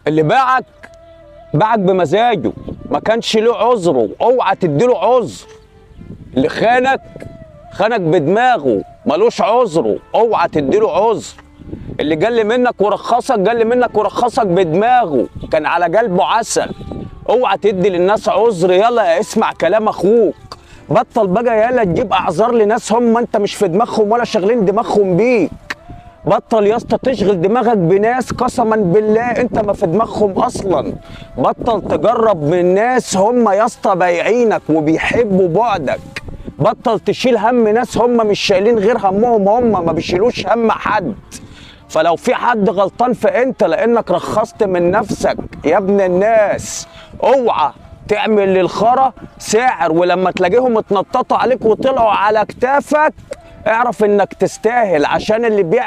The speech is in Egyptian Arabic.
اللي باعك باعك بمزاجه، ما كانش له عذره، اوعى تديله عذر. اللي خانك خانك بدماغه، ملوش عذره، اوعى تديله عذر. اللي جل منك ورخصك جل منك ورخصك بدماغه، كان على قلبه عسل، اوعى تدي للناس عذر. يلا اسمع كلام اخوك، بطل بقى يلا تجيب اعذار لناس هم انت مش في دماغهم ولا شاغلين دماغهم بيك. بطل يا اسطى تشغل دماغك بناس قسما بالله انت ما في دماغهم اصلا. بطل تجرب من ناس هم يا اسطى بايعينك وبيحبوا بعدك. بطل تشيل هم ناس هم مش شايلين غير همهم، هم ما بيشيلوش هم حد. فلو في حد غلطان فانت، لانك رخصت من نفسك يا ابن الناس. اوعى تعمل للخرا سعر، ولما تلاقيهم اتنططوا عليك وطلعوا على كتافك اعرف انك تستاهل، عشان اللي بيعمل